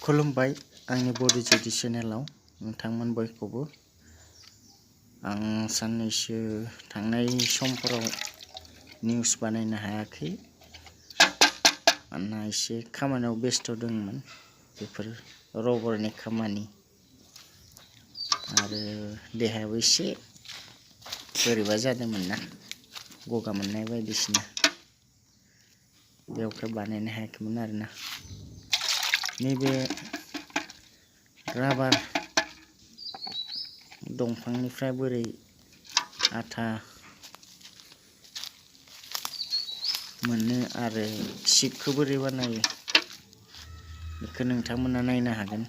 खुलुमबाय आंनि बड JD चेनेलाव नोंथांमोन बयखौबो आं साननैसो थांनाय समफोराव निउस बानायनो हायाखै मानोना एसे खामानियाव बेस्थ दंमोन बेफोर रबरनि खामानि आरो देहायाबो एसे बोरैबा जादोंमोन ना गगा मोननाय बायदिसिना बेवहाय बानायनो हायाखैमोन आरोना नैबे राबार दंफांनिफ्राय बोरै आथा मोनो आरो सिटखौ बोरै बानायो बेखौ नोंथांमोना नायनो हागोन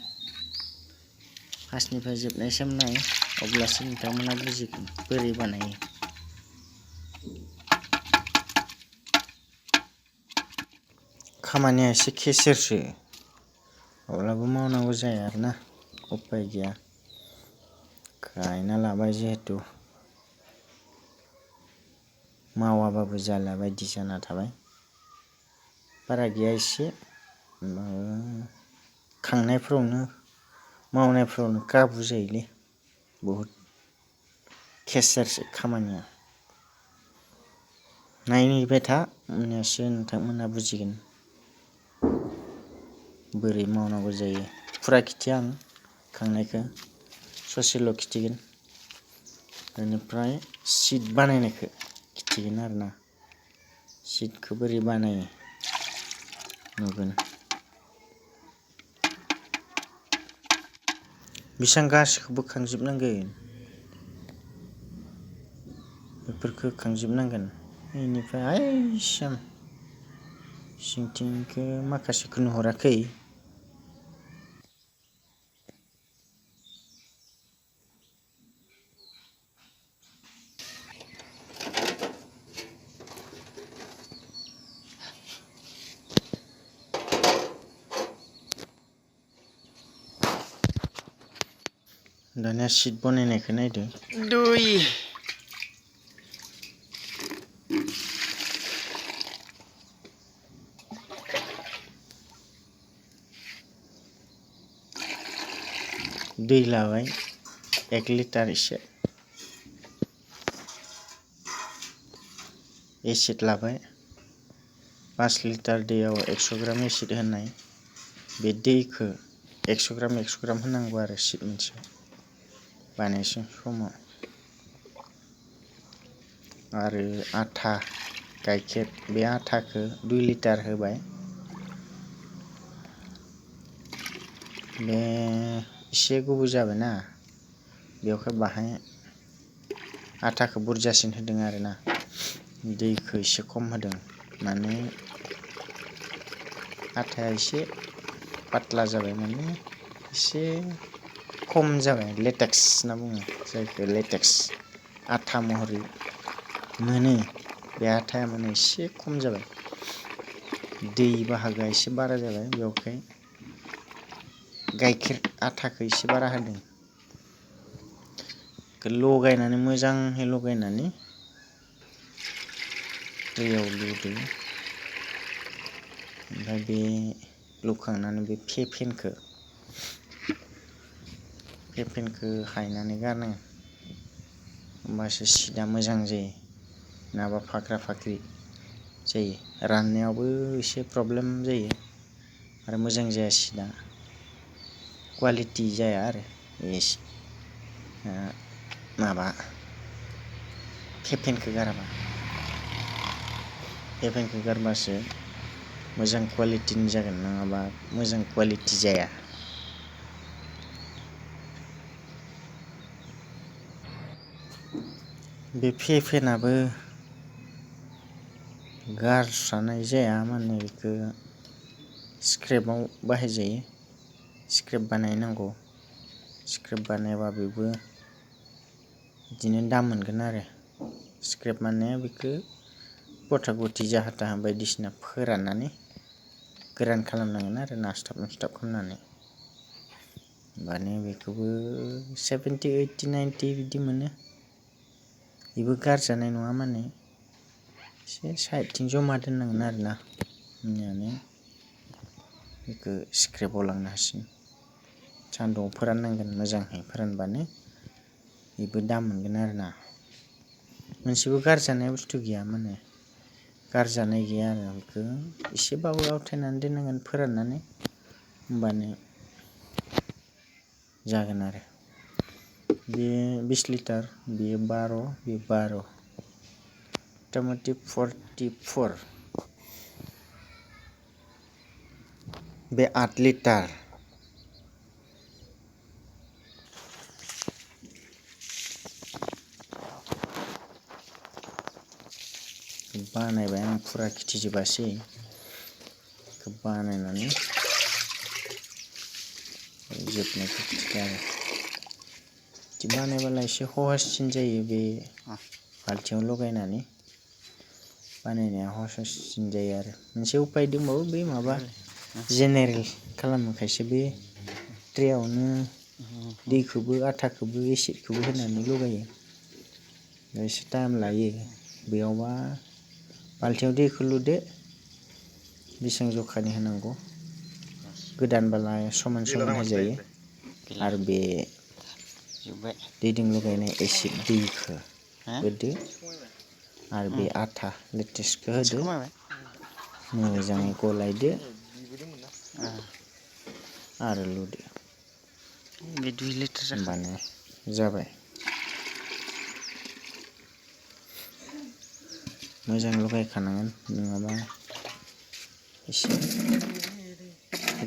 फार्स्टनिफ्राय जोबनायसिम नाय अब्लासो नोंथांमोना बुजिगोन बोरै बानायो खामानिया एसे खेसेरसो अब्लाबो मावनांगौ जाया आरोना उपाय गैया गायना लाबाय जिहेतु मावाबाबो जाला बायदि जाना थाबाय बारा गैया एसे खांनायफोरावनो मावनायफोरावनो काबु जायोलै बहुद खेसेरसो खामानिया नायबाय था होमब्लासो नोंथांमोना बुजिगोन बोरै मावनांगौ जायो फुरा खिथिया आं खांनायखौ ससेल' खिथिगोन बेनिफ्राय सिट बानायनायखौ खिथिगोन आरोना सिटखौ बोरै बानायो नुगोन बेसां गासैखौबो खांजोबनांगोन बेफोरखौ खांजोबनांगोन बेनिफ्राय आइसिम सिंथिंखौ माखासेखौ नुहुराखै दानिया सिट बनायनायखौ नायदो दै लाबाय 1 लिटार एसे एसिड लाबाय 5 लिटार दैयाव 100 ग्राम एसिड होनाय बे दैखौ 100 ग्राम होनांगौ आरो सिट मोनसेयाव बानायसै समाव आरो आथा गाइखेर बे आथाखौ 2 लिटार होबाय बे एसे गोबाव जाबायना बेवहाय बाहाय आथाखौ बुरजासिन होदों आरोना दैखौ एसे खम होदों माने आथाया एसे पातला जाबाय माने एसे खम जाबाय लेटेक्स होनना बुङो जायखौ लेटेक्स आथा महरै मोनो बे आथाया माने एसे खम जाबाय दै बाहागोआ एसे बारा जाबाय बेवहाय गाइखेर आथाखौ एसे बारा होदों लगायनानै मोजाङै लगायनानै दैयाव लुदो ओमफ्राय बे लुखांनानै बे फेफेनखौ हायनानै गारनांगोन होमबासो सिटआ मोजां जायो नङाबा फाख्रा फाख्रि जायो राननायावबो एसे प्रब्लेम जायो आरो मोजां जाया सिटआ क्वालिटि जाया आरो एसे माबा फेफेनखौ गारबासो मोजां क्वालिटिनि जागोन नङाबा मोजां क्वालिटि जाया बे फेफेनाबो गारस्रानाय जाया माने बेखौ स्क्रेपआव बाहायजायो स्क्रेप बानायनांगौ स्क्रेप बानायबा बेबो बिदिनो दाम मोनगोन आरो स्क्रेप माने बेखौ गथा गथि जाहा थाहा बायदिसिना फोराननानै गोरान खालामनांगोन आरो नास्टाब खालामनानै माने बेखौबो 70 80 90 बिदि मोनो बेबो गारजानाय नङा माने एसे साइडथिं जमा दोननांगोन आरोना होननानै बेखौ स्क्रेपआव लांनो हासिगोन। सान्दुंआव फोराननांगोन, मोजाङै फोरानबानो बेबो दाम मोनगोन आरोना। मोनसेबो गारजानाय बुस्थु गैया, माने गारजानाय गैया आरो। बेखौ एसेबाबो आवथायनानै दोननांगोन फोराननानै, होमबानो जागोन आरो। बे 20 लिटार, बेयो 12, बेयो 12, मथा-मथि 44। बे 8 लिटार। बानायबाय आं, फुरा खिथिजोबासै। बेखौ बानायनानै जोबनायखौ खिथिबाय आरो। बिदि बानायबोला एसे सहससिन जायो, बे बाल्थिंआव लगायनानै बानायनाया सहससिन जायो आरो। मोनसे उपाय दंबावो, बै माबा जेनेरेल खालामो खायसे, बे ट्रेयावनो दैखौबो आथाखौबो एसिडखौबो होनानै लगायो। एसे टाइम लायो। बेयावबा बाल्थिंआव दैखौ लुदो, बेसेबां जखानि होनांगौ, गोदानबोला समान समान होजायो। आरो बे दैजों लगायनाय एसिड दैखौ होदो, आरो बे आथा लेटेक्सखौ होदो, मोजाङै गलायदो आरो लुदो। बे 2 लिटार जाखाबाय। होमबानो जाबाय। मोजां लगायखानांगोन, नङाबा एसे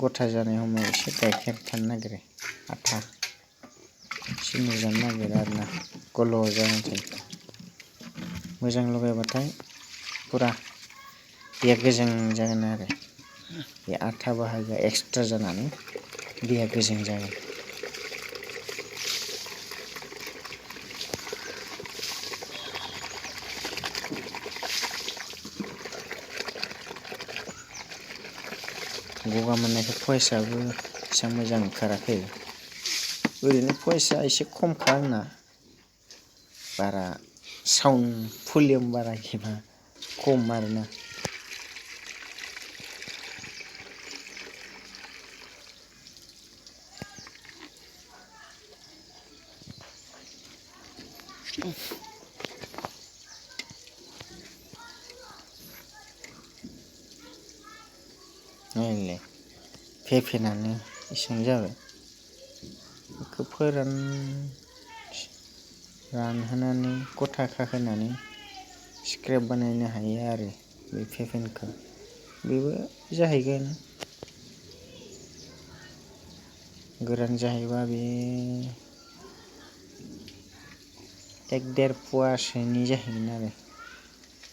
गथा जानाय समाव एसे गाइखेर थानो नागिरो, आथा एसे नुजानो नागिरो आरोना, गल' जाना थायो। मोजां लगायबाथाय फुरा दैया गोजों जागोन आरो। बे आथा बाहागोआ एक्सट्रा जानानै दैया गोजों जागोन। गगा मोननायखौ भइसआबो एसेबां मोजां ओंखाराखै। ओरैनो भइसआ एसे खमखा आंना, बारा साउन्ड भलिउम बारा गैया, खम आरोना। नायलाय फेफेनानो एसेबां जाबाय। बेखौ रानहोनानै गथा खाहोनानै स्क्रेप बानायनो हायो आरो। बे फेफेनखौ बेबो जाहैगोन, गोरान जाहैबा बे 1-1.5 पुवासोनि जाहैगोन आरो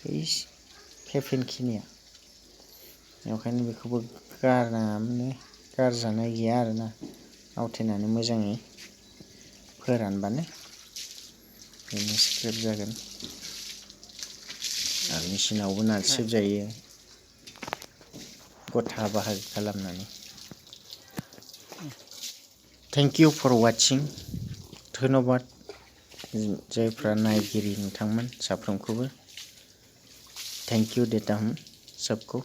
बै फेफेनखिनिया। बेखायनो बेखौबो गारजानाय गैया आरोना। आवथायनानै मोजाङै फोरानबानो बेनो स्क्रेप जागोन। आरो मेचिनावबो नारसिबजायो, गथा बाहागो खालामनानै। Thank you for watching. धन्यबाद जायफ्रा नायगिरि नोंथांमोन साफ्रोमखौबो। थेंक इउ देता हूँ सबको।